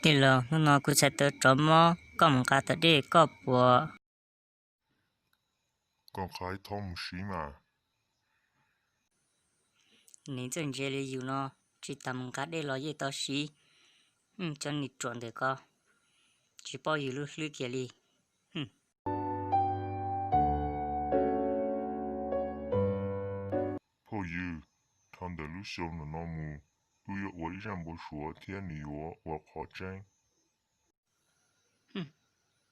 Tij laug, hnub no kuv txhais tau rov mob, koj mus nqa tau dej koj puas? Koj nqa ib thob mus siv mas. Nws txawj ntse li yus no, tsis tas mus nqa dej los yeej tau siv. Cov niag ruam ntawm ko, tsis paub yus lub hlwb kiag li. Phauj ywg, dhau ntawm lub xyoo no mus, wb yuav ua ib zaj npau suav thiab nws yuav ua qhov tseeb.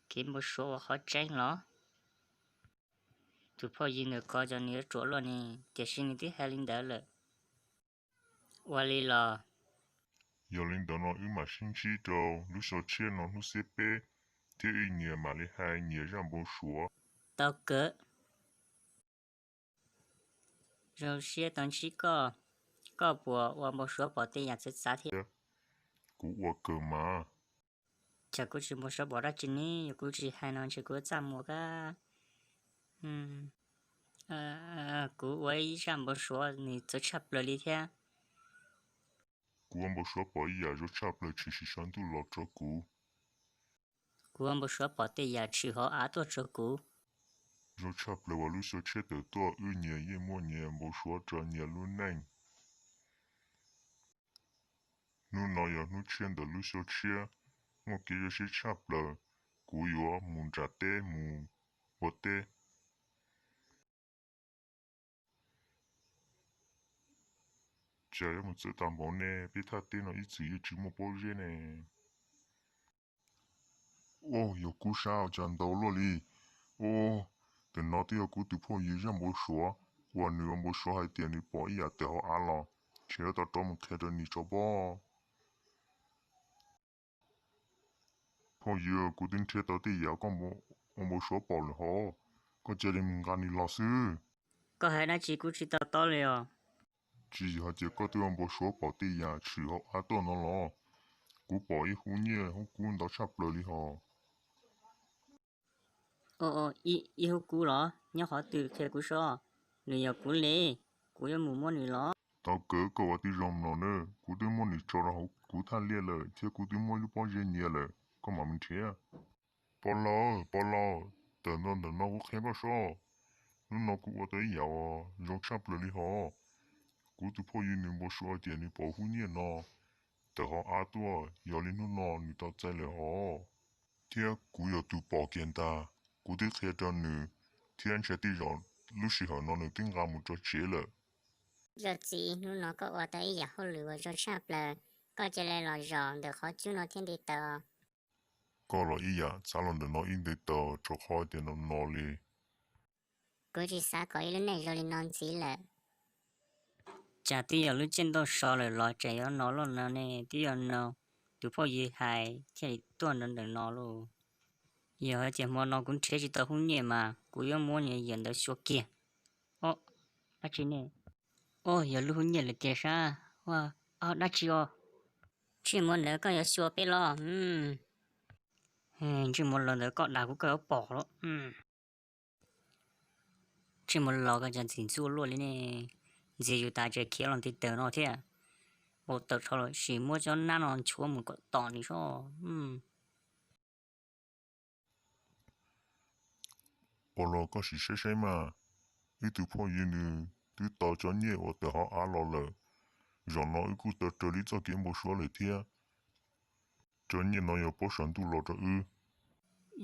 Kev npau suav ua qhov tseeb los? Tus phauj ywg ntawm ko cov nws yuav ruam luaj ne, tiam sis nws twb hais li ntawd lawm. Ua li los? Yog li ntawd no wb mam sib ntsib rau lub xyoo tshiab no hnub xiab peb, thiab wb nyias mam li hais nyias zaj npau suav. Tau kawg. Zoo siab tau ntsib koj. Koj puas ua npau suav pom tej yam txawv txav thiab? Kuv ua kawg mas. Cas kuv tsis npau suav pom dab tsi ne? Yog kuv tsis hais no ntshe kuv txaj muag kab. Kuv ua ib zaj npau suav nws txawv tshaj plaws li thiab. Kuv ua npau suav pom ib yam zoo tshaj plaws tshwm sim saum ntuj los rau kuv. Kuv ua npau suav pom tej yam tshwm hauv av tuaj rau kuv. Zoo tshaj plaws uas lub xyoo tshiab tawm tuaj wb nyias yeej muaj nyias npau suav rau nyias lub neej. Hnub no yog hnub tshiab ntawm lub xyoo tshiab, muaj kev zoo siab tshaj plaws. Kuv yuav mus nram teb mus ua teb. Cas yuav mus txawv tag npaum ne, peb thaj teb no ib txwm yeej tsis muaj pob zeb ne. Ua, yog kuv sab cas ntau luaj li. Ua, tam no twb yog kuv tus phauj ywg zaj npau suav, uas nws ua npau suav hais tias nws pom ib yam tawm hauv av los, ntshe yuav tau rov mus qhia rau nws tso pob. Phauj ywg, kuv twb nrhiav tau tej yam koj ua npau suav pom lawm hos, koj cia li mus nqa nws los xwb. Koj hais dab tsi kuv tsis to taub li os. Tsis yog hais tias koj twb ua npau suav pom tej yam tshwm hauv av tuaj no los? Kuv pom ib hub nyiaj hub kub ntau tshaj plaws li hos. Ib hub kub los? Nyob qhov twg qhia kuv saib, nws yog kuv li, kuv yuav mus muab nws los. Tau kawg, koj ua tib zoo mloog nawb, kuv twb muab nws tso rau hauv kuv thaj liaj lawm thiab kuv twb muab ib lub pob zeb nyiag lawm, koj mam mus nrhiav. Pov laus, pov laus, tawm ntawm no kuv qhia koj saib, hnub no kuv ua tau ib yam uas zoo tshaj plaws li hos. Kuv tus phauj ywg nws npau suav hais tias nws pom hub nyiaj no tawm hauv av tuaj, yog li hnub no nws tau txais lawm hos. Thiab kuv yog tus pom kiag ntag, kuv twb qhia rau nws, thiab ntshai tej zaum lub sij hawm no nws twb nqa mus rau tsev lawm. Yawm txiv, hnub no koj ua tau ib yam hauj lwm uas zoo tshaj plaws, koj cia li los zaum ntawm qhov cub no thiab nte taws. Koj los ib yam, xav los ntawm no ib nte taws, rau qhov tias no no li. Kuv tsis xav kom ib lub neej zoo li no ntxiv lawm. Cas twb yog lub caij ntuj so lawm los tseem yuav no loj no ne, twb yog no tus phauj ywg hais thiaj li tuaj ntawm no lauj. Yog hais tias hmo no kuv nrhiav tsis tau hub nyiaj mas kuv yuav muab nws yam ntawd xyuas kiag. Ob, dab tsi ne? Ob, yog lub hub nyiaj lawm tiag sab. Ob, dab tsi os? Ntsej muag ntawd koj yuav xyuas peb los? Ntsej muag los ntawd koj dag kuv koj yuav pom los. Ntsej muag los koj cas ntxim ntxuaj luaj li ne. Ntxias yus tas tseem khiav los nti taws no thiab. Ua tawm rho los sis muab cov nab no nchuav mus kom tom nws soj. Pov laus, koj sim saib saib mas, wb tus phauj ywg nws twb tau cov nyiaj uas tawm hauv av los lawm. Zaum no wb kuj tau raws li txoj kev npau suav lawm thiab. Cov nyiaj no yog pob saum ntuj los rau wb.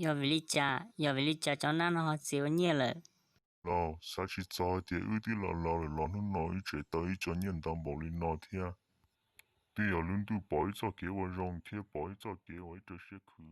Yog vim li cas, yog vim li cas cov nab no ho txis ua nyiaj lawm? Laus, xav tsis txog hais tias wb twb laus laus lawm los hnub no wb tseem tau ib co nyiaj ntau npaum li no thiab. Twb yog lub ntuj pom ib txoj kev ua zoo thiab pom ib txoj kev ua ib raws siab khwv.